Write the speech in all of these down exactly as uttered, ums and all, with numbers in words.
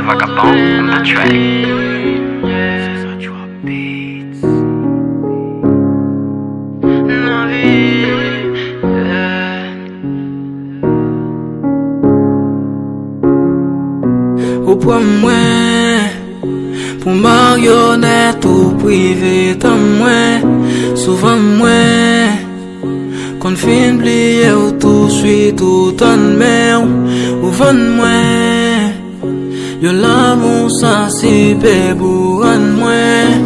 Vagabond on the track. Ou pran mwen pou maryonèt ou prive tan mwen. Souvan mwen konn fin bliye w touswit ou tann men w, ou vann mwen. Yon lanmou sansib ou rann mwen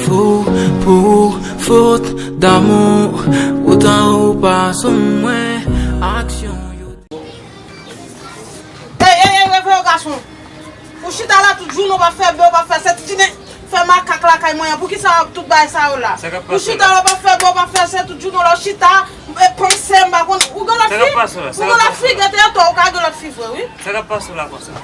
fou pou fot damou. Poutan ou pa sou mwen, aksyon yo. Ey, ey, ey, reveye w, gason. Ou chita la tout jounen, w pa fè bè, w pa fè sèt, ti nèg fè makak lakay mwen an. Poukisa tout bagay sa yo la? Ou chita la, w pa fè bè, w pa fè sèt, tout jounen w la, w chita, e, panse, m pa konn. Ou gen lòt fi? Ou gen lòt fi, gen tèt, ou ka gen lòt fi vre, wi. Sa k ap pase w la konsa?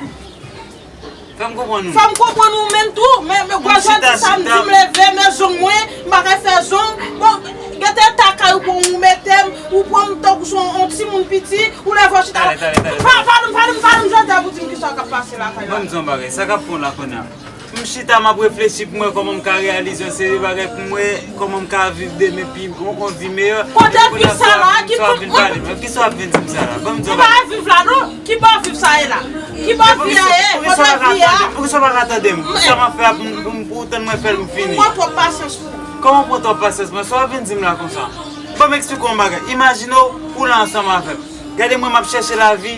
Fè m konprann ou. Fè m konprann ou menm tou. Men, men, gwo jodi samdi, m leve, men zong mwen, m pa ka fè zong. Bon, gen tèt lakay ou pran, ou mete m, ou pran m tankou se yon, yon timoun piti, ou leve w chita. Tale, tale, tale, tale. Pa, pa, pa, pa, pa, pa, jodi a pou di m kisa k ap pase lakay la. Ban m di yon bagay, sa k ap pran w la kounye a? M chita, m ap reflechi pou m wè kòman m ka reyalize yon seri bagay pou m wè kòman m ka viv demen pi, yon, yon vi meyè. Kote vi sa la? Ki sa w ap vin pale m? Kisa w ap vin di m sa la? Ban m di w bagay. Ki bò viv la non? Ki bò viv sa ye la? Ki bò vi a ye? Kote vi a? Poukisa w pa ka tande m? Poukisa w pa ka tande m? Poukisa m ap fè a pou m, pou m, pou w tann mwen fè l pou m fini? Ou pran twòp pasyans ou. Kòman w pran twòp pasyans mwen? Sa w ap vin di m la konsa? Ban m eksplike w yon bagay. Imajine w, ou la ansanm avè m. Gade mwen, m ap chèche lavi.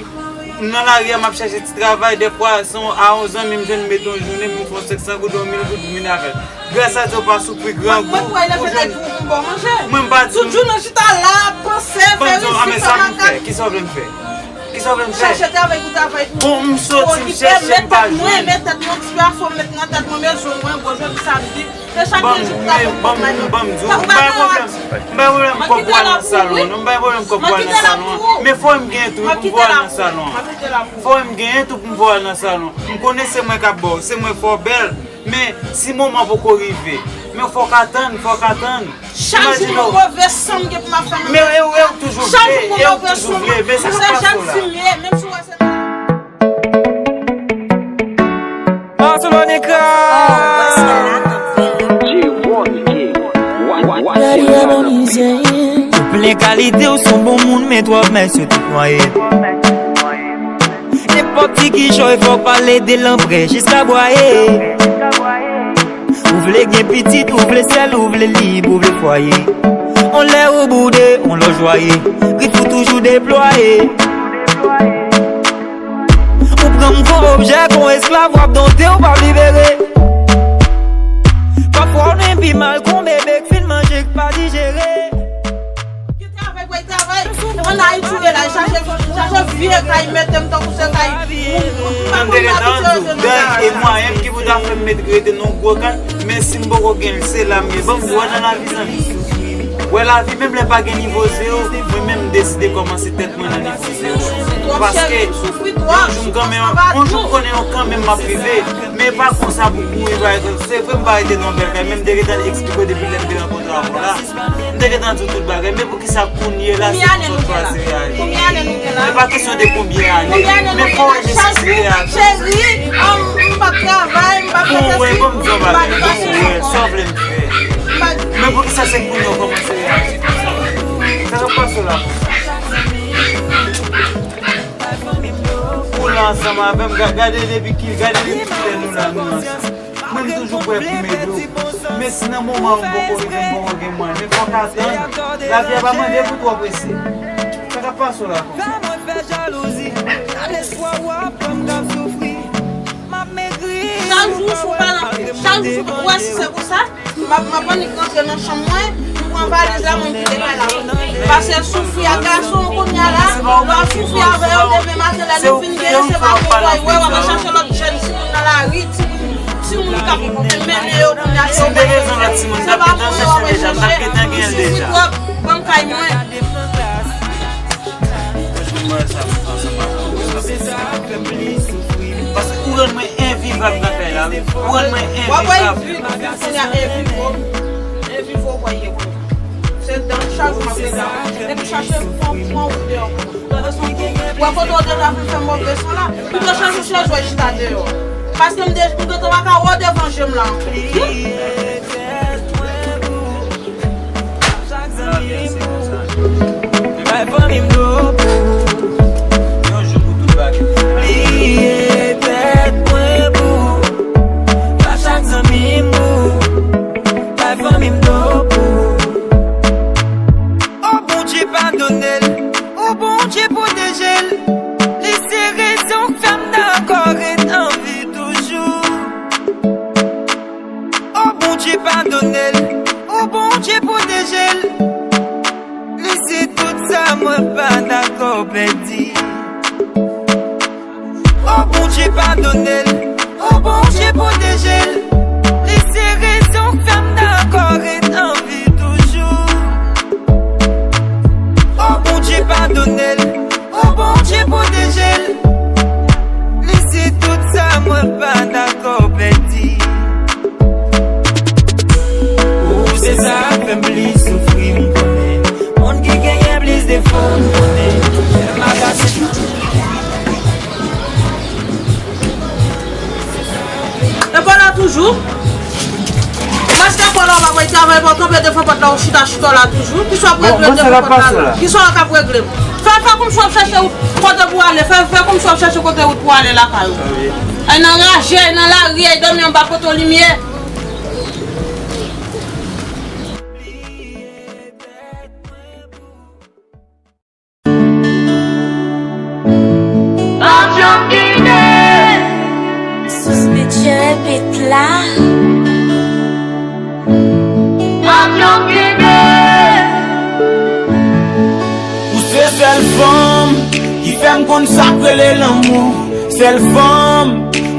M nan lari a, m ap chèche ti travay. Dèfwa, se yon, a yon zanmi m jwenn, m mete yon jounen, m fè yon senk san goud, yon mil goud, m vin avè l. Gras a Dye, w pa soufri grangou. Mwen, mwen, mwen, leve nèg pou m bon manje. Mwen, m pa di. Tout jounen chita la, panse, fè risi, fè makak. Kisa w vle m fè? Kisa w vle m fè? Chèche travay pou travay pou okipe m, men tèt mwen, men tèt mwen, men zong mwen, m pa jwenn. Ti afè w met nan tèt mwen, men zong mwen, gwo jodi samdi. Se chak jou pou ta fè m kòb mayo. Ban m di w, m pa gen pwoblèm. M pa gen pwoblèm kòb pou al nan salon an non, m pa gen pwoblèm kòb pou al nan salon an. Men fò m genyen tou pou m voye w al nan salon an. Fò m genyen tou pou m voye w al nan salon. M konnen se mwen k ap ba w, se mwen fè w bèl. Men si moman poko rive, men fòk atann, fòk atann. Chak jou gon move san m gen pou m ap fè nan men. Men e w, e w toujou vle, e w toujou vle, men sa k ap pase w la? Se jèn fi m ye, menm si w wè se Barcelona. Ou plen kalite, ou se yon bon moun, men twòp mès yo tout nwaye. Nenpòt ti kichòy fòk pale de l anprè jiska bwaye. Ou vle gen pitit, ou vle sèl, ou vle lib, ou vle fwaye. On lè ou boude, on lè w jwaye. Grif ou toujou deplwaye. Ou pran m kon objè, kon esklav, w ap donte, w p ap libere. Pafwa w menm pi mal kon bebe k fin manje, k pa dijere. Travay, travay. Ann Ayiti w ye la, chache, chache vye kay, mete m tankou se kay moun. M te gentan di w, gang e mwayen m ki pou ta fè m met rete nan yon gwo kay, men si m poko gen l, se la m gen. Ban m di w, wè nan lavi, zanmi. Wè lavi, menm lè pa gen nivo zewo, mwen menm m deside kòmanse tèt mwen nan nivo zewo. Paske yon jou m kanmenm, yon jou m konnen yon kanmenm m ap rive. Men pa konsa pou kouri, pa egzanp. Se vre m pa rete nan yon bèl kay, men m te gentan eksplike w depi lè m te rankontre avè w la. M te gentan di w tout bagay, men poukisa kounye la se konsa w chwazi reyaji? E pa kesyon de konbyen ane, men fò w wè nesesite a tou. Cheri, m p ap travay, m p ap fè sesi. Bon, wè, ban m di w yon bagay, bon, wè, sa w vle m fè? Men poukisa se kounye a w kòmanse reyaji konsa? Sa k ap pase w la konsa? Ou la ansanm avè m, ga-, gade depi ki, gade depi kilè nou la, nou ansanm. Mwen, m toujou prè pou m ede w. Men si nan moman an m poko rive, m poko gen mwayen, men fòk atann. Lavi a pa mande pou twò prese. Sa k ap pase w la konsa? Chak jou sou pa nan, chak jou sou pa, ou wè si se pou sa? M ap, m ap annik rantre nan chanm mwen, m pran valiz la, mwen kite kay la. Paske soufri ak gason kounye a la, w ap soufri avè yo, demen maten lè nou fin genyen, se pa pou w wè, w ap chache lòt jèn timoun nan lari, timoun, timoun k ap mennen yo kounye a, se yo. Si m te bezwen lòt timoun, m t ap gentan chèche l deja, m t ap gentan genyen l deja. Soufri twòp, ban m kay mwen. Paske ou rann mwen envivab nan kay la, wi. Ou rann mwen envivab. Kounye a, e vivo, e vivo w pral ye kounye a. Se dan chak jou m ap rete la. Epi chache fè yon pran wout deyò. Tande son kou. Wè kote w deja vin fè move san la. Pito chache chèz w al chita deyò. Paske m de-, m gentan pa ka wè w devan je m la ankò. Pliye tèt mwen pou chak zanmi m pou bay fanmi m do pou yon jou pou tout bagay. Pliye tèt mwen pou bay chak zanmi m pou bay fanmi m do pou. O Bondye padone l, o Bondye pwoteje l. Li se rezon k fè m dakò ret an vi toujou. O Bondye padone l, o Bondye pwoteje l. Li se tout sa mwen pa dakò pèdi. O Bondye padone l, o Bondye pwoteje l. Li se rezon k fè m dakò ret an vi toujou. O Bondye padone l, o Bondye pwoteje l. Li se tout sa mwen pa dakò pèdi. Ou se sa k fè m plis soufri, m konnen. Moun ki genyen plis defo, m konnen. Lè m agase. E pa la toujou. Maske pa la, w ap travay pa w kanpe devan pòt la, w chita chita la toujou. Kisa w ap regle devan pòt la la? Kisa w ap regle? Fè, fè kòmsi w ap chèche wout kote pou w ale. Fè, fè kòmsi w ap chèche kote wout pou w ale lakay ou. Ay nan raje, ay nan lari, ay dòmi anba poto limyè. Sous Beat, jere beat la. Ou se sèl fanm ki fè m konn sa k rele lanmou. Sèl fanm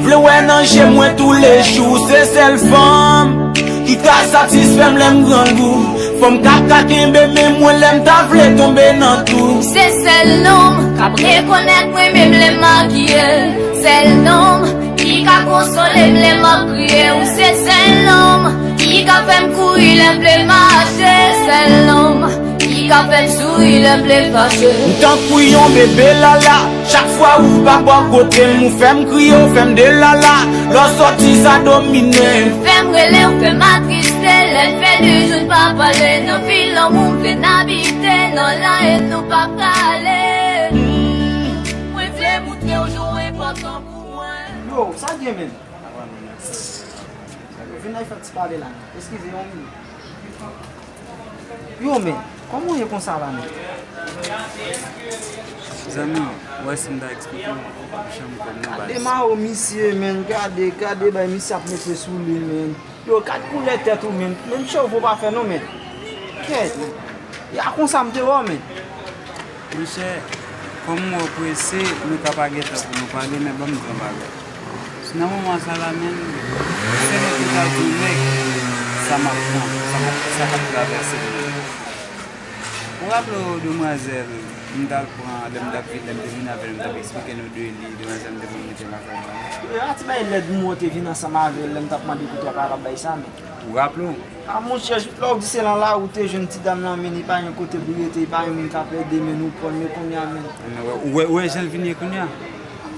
vle wè nan je mwen toulejou. Se sèl fanm ki ka satisfè m lè m grangou. Fanm k ap ka kenbe men mwen lè m ta vle tonbe nan tou. Se sèl nonm k ap rekonèt mwen menm lè m makiye. Sèl nonm ki ka konsole m lè m ap kriye. Ou se sèl nonm ki ka fè m kouri lè m vle mache. Sèl nonm ki ka fè m souri lè m vle fache. M tankou yon bebe lala. Chak fwa ou pa bò kote m, ou fè m kriye, ou fè m delala. Lè w sòti, sa domine. Ou fè m rele, ou fè m atriste. Lè l fè de jou n pa pale. Nan vil lanmou m vin abite. Nan lanye nou pa prale. Mwen vle moutre w jan w enpòtan pou mwen. Yo, sa k gen menm? Vin la fè ti pale la. Eskize, yon minit. Yo, men, kòman w ye konsa la, men? Zanmi, ou wè si m ta eksplike w, jan m kòm nan baz. Gade mawo misye, men, gade, gade bay misye ap mete sou li, men. Yo, gad koulè tèt ou, men. Menm cheve w pa fè non, men. Kèt, men. E a konsa m te wè w, men. Monchè, kòm m wè w prese, nou ka pa gen tan pou nou pale, men ban m di w yon bagay. Nan moman sa la menm, se mwen ki ta di w nèg sa m ap pran, sa m ap, sa k ap travèse m nan. Ou raple w demwazèl m t al pran, lè m t ap vin, lè m te vin avè l, m t ap eksplike nou de li, demwazèl m te pran mete lakay mwen. Yo, a ti bay lèd m wè w te vin ansanm avè l, lè m t ap mande kote w pa t ap bay sa, men. Ou raple w? A monchè, jouk lè w di se nan lari w te jwenn ti dam nan, men li pa gen kote pou rete, li pa gen moun k ap ede, men nou pran l, men kounye a, men. Ou wè, ou wè jan l vin ye kounye a?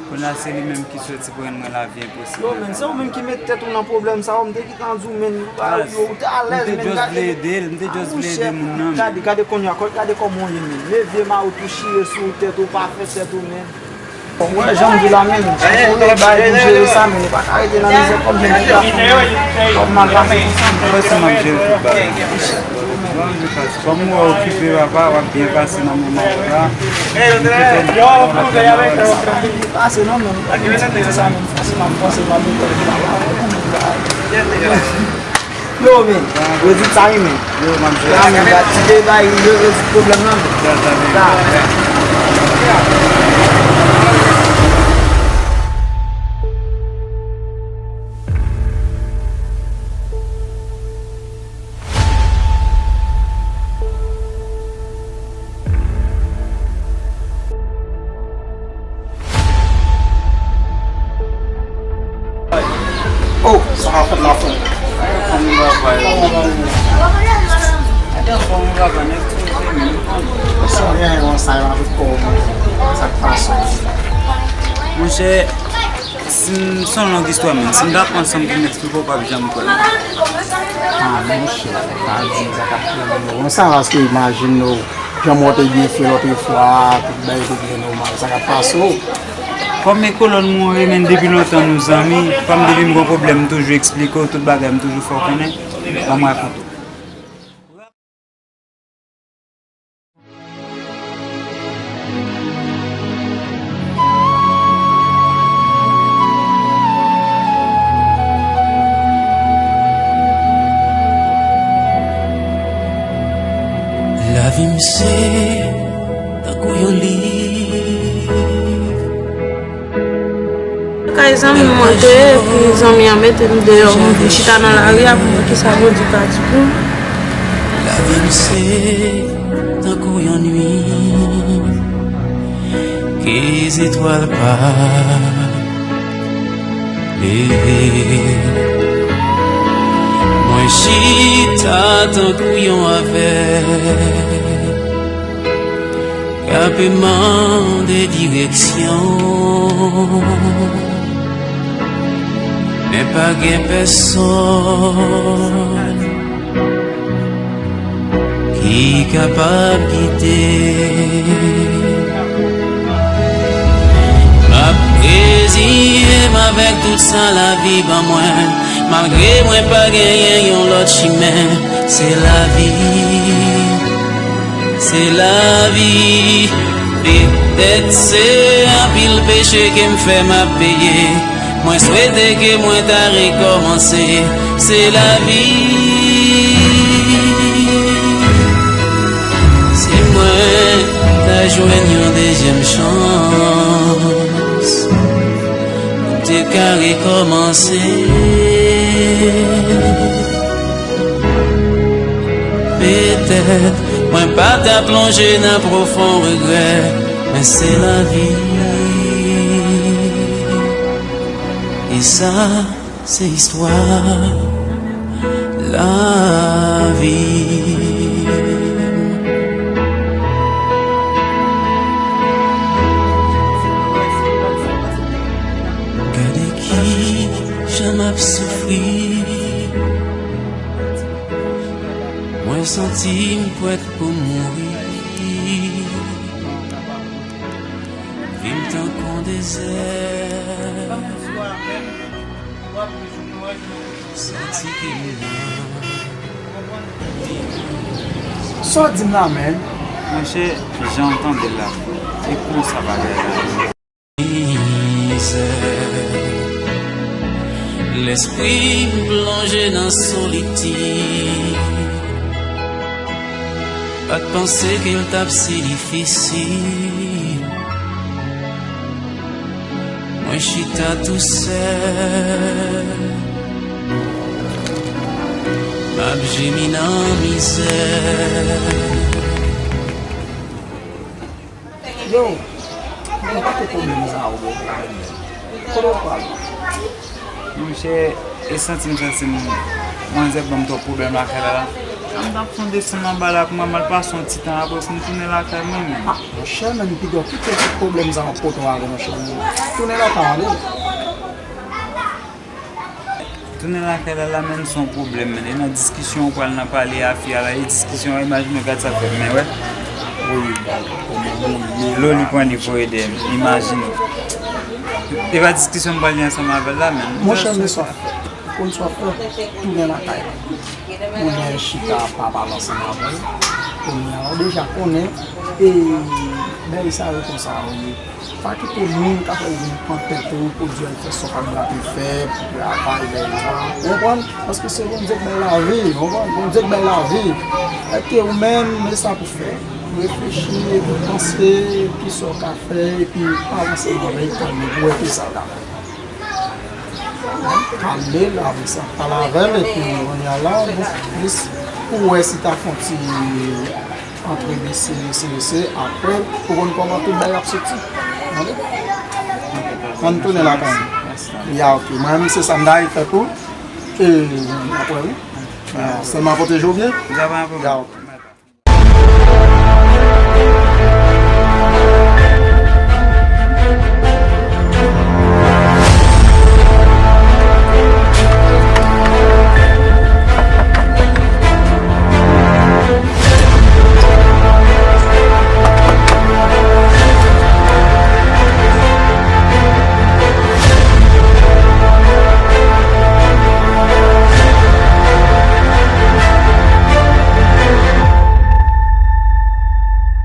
Kounye a se li menm ki soti pou rann mwen lavi enposib. Yo, men, se ou menm ki met tèt ou nan pwoblèm sa yo, m te gentan di w, men, ou pa, yo, ou te alèz, men, gade. M te just vle ede l, m te just vle ede moun nan, men. Gade, gade kounye a, gade kòman w ye, men. Leve mawout ou chire sou tèt ou, pa fè tèt ou, men. Bon, w wè jan m di la menm, chak moun gen bagay pou jere sa, men nou pa ka rete nan mizè kòm jan nou te ap fè kòm mal pase konsa. Mwen si m ap jere tout bagay. Bon, m di sa, kòm ou wè okipe papa, w ap byen pase nan moman ou la. M te fè m ap fè m pase non, men nou pa gen ti pase sa, men franchman, m panse m ap mete l la. Yo, men, yo di sa wi, men. Yo, m ap jere. Ya, men, gad, ti deba, yo rezoud pwoblèm nan, men. Sa, sa, men. Sa. Oh, sa ka fèt la fon. Monchè, Si m, se yon long istwa, men si m ta pran san m pou m eksplike w, w p ap janm kwè m. Ah, monchè, pa di m sa k ap fè m yo. Bon, sa va, se imajine w, jan mwen te byen fè lòt fwa, tout bagay te byen nòmal. Sa k ap pase w? Kòm e kolòn mwen ou ye, men depi lontan nou zanmi, pa m depi m gon pwoblèm, m toujou eksplike w tout bagay, m toujou fè w konnen. Ban m rakonte w. Lavi m se tankou yon liv. Kay zanmi m mwen te ye, epi zanmi an mete m deyò, m vin chita nan lari a pou m wè kisa Bondye ka di pou m. Lavi m se tankou yon nuit ke zetwal pa leve. Mwen chita tankou yon avèg k ap mande direksyon, men pa gen pèsòn ki kapab gide. M ap reziye m avèk tout sa lavi ban mwen, malgre mwen pa genyen yon lòt chimen. Se lavi, se lavi. Petèt se anpil peche ke m fè m ap peye. Mwen swete ke mwen ta rekòmanse. Se lavi. Si mwen ta jwenn yon dezyèm chans, m te ka rekòmanse. Petèt mwen pa ta plonje nan pwofon regrè, men se lavi. E sa, se istwa lavi. Gade ki jan m ap soufri. Mwen santi m prèt pou mouri. Vi m tankou dezè. Santi ke m nan. Sa w di m la, menn? Monchè, jan w tande l la, e konsa bagay la ye. Mizè. Lespri m plonje nan solitid. Pa t panse ke l t ap si difisil. Mwen chita tousèl, m ap jemi nan mizè. Yo, mwen pa te pwoblèm sa yo, bro. Kote w pral? Monchè, e santi m, santi m, manzè ban m twòp pwoblèm lakay la la. An m t ap fè yon desann anba la pou mwen, m al pase yon ti tan apre pou m tounen lakay mwen menm. Ah, monchè, menn, piga w kite tout pwoblèm sa yo pote w ale, monchè. Tounen lakay w ale. Tounen lakay la la, menn, se yon pwoblèm, menn. E nan diskisyon ou pral nan pale a fi a la, e diskisyon an, imajine w, gad sa fè m, men wè. Loli pran li voye dèyè m, imajine w. E pa diskisyon m pral gen ansanm avè l la, menn. Monchè, men sa w ap fè. Ou konn sa w ap fè, tounen lakay la. Ou byen chita ap pale ansanm avè l. Kounye a, ou deja konnen, e, bagay sa yo konsa yo ye. Pa kite moun k ap vin pran tèt ou pou di al fè sa w p ap dwe fè, pou travay, bagay sa. Ou konprann? Paske se Bondye k bay lavi, ou konprann? Bondye k bay lavi. Èske ou menm, men sa pou fè. Reflechi, epi panse, kisa w ka fè, epi pale ansanm avè l, tann li, pou wè kisa l ka fè. Kalme l avè sa. Pale avè l epi kounye a la, bon, plis pou wè si ta fè yon ti antre lese, lese, lese, apre pou konn kòman tout bagay ap soti. Tande? Ann tounen lakay nou. Ya, ok. Mwen menm se sa m ta fè tou. E, apre wi. Ya, sèlman pwoteje w byen. Ya, ok.